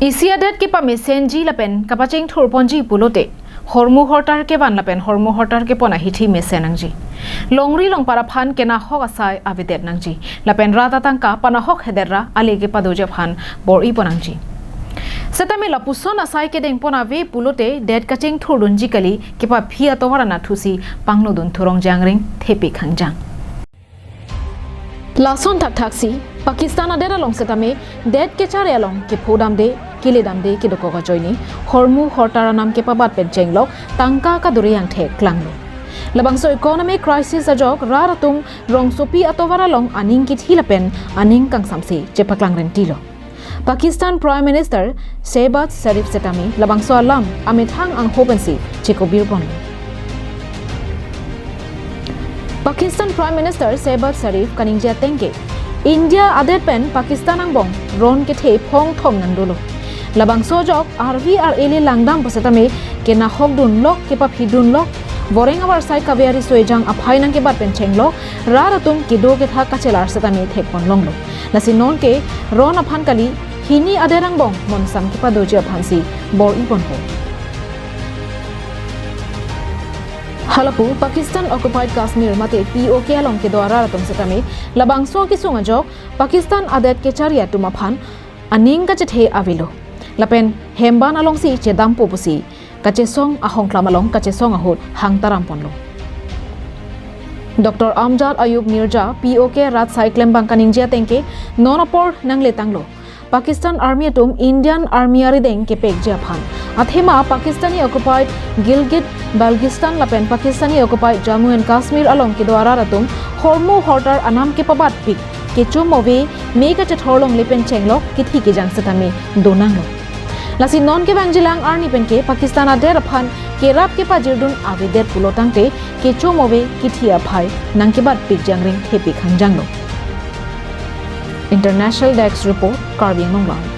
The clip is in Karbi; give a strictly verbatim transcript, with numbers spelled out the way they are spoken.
Isi adet kepamesenji lapen kapachingthurponji pulote, hormu hortar kevan lapen hormu hortar kepon ahithi mesen nangji. Longri longpat aphan kenahok asai avedet nangji. Lapen rat atangka panahok hedet ra ale kepadoji aphan bor-ipon nangji. Setame lapuson asai kedengpon ave pulote det kachingthurdunji kali, kepaphi atovar anatthusi panglodun thurong jangring thepi khangjang. Lason thakthaksi, Pakistan adet along setame det kechari along kephodamde, keledamde kedokok ajoine, hormu hortar anam kepabat pen chenglok tangka kaduri angthek klanglo. Labangso economic crisis ajok rat atum rongsopi atovar along aning kithi lapen aning kangsamse chepaklang rentilo. Pakistan Prime Minister Shehbaz Sharif setame labangso alam amethang angho pensi chekobirponlo. Pakistan Prime Minister Shehbaz Sharif kaningje ateng ke, India adet pen Pakistan angbong ron kethe phongthom nangdolo. Labangso ajok arvi ar-ele langdam pu setame kenahokdunlok, kepaphidunlok, voreng avarsai kave ariso ejang aphai nangkebat pen chenglok rat atum kedo kethak kachelar setame thekpon longlo. Lasi nonke ron aphan kali, hini adet angbong monsam kepadoji aphansi bor-iponpo. Halapu Pakistan occupied Kashmir mate P O K along kedo arat atum setame labangso kesung ajok Pakistan adet kechari atum aphan aning kachethe avelo. Lapen hemban alongsi chedampo pusi kachesong ahongklam along kachesong ahut hangtaramponlo. Doctor Amjad Ayub Mirza, P O K rat asai klembang kaningje ateng ke, non apor nangletanglo Pakistan Army atum Indian Army arideng kepekji aphan. Athema Pakistani occupied Gilgit Baltistan lapen Pakistani occupied Jammu and Kashmir along kedo arat atum hormu hortar anam kepabadpik, kecho move, me kachethor longle pen chenglok kithi kejang setame donanglo. Lasi non kevangjilang arni pen ke Pakistan adet aphan kerap kepajirdun avedet pulo tangte kecho move kithi aphai nangkebadpik jangring thepi khangjanglo. International Desk Report, Karbi Anglong Live.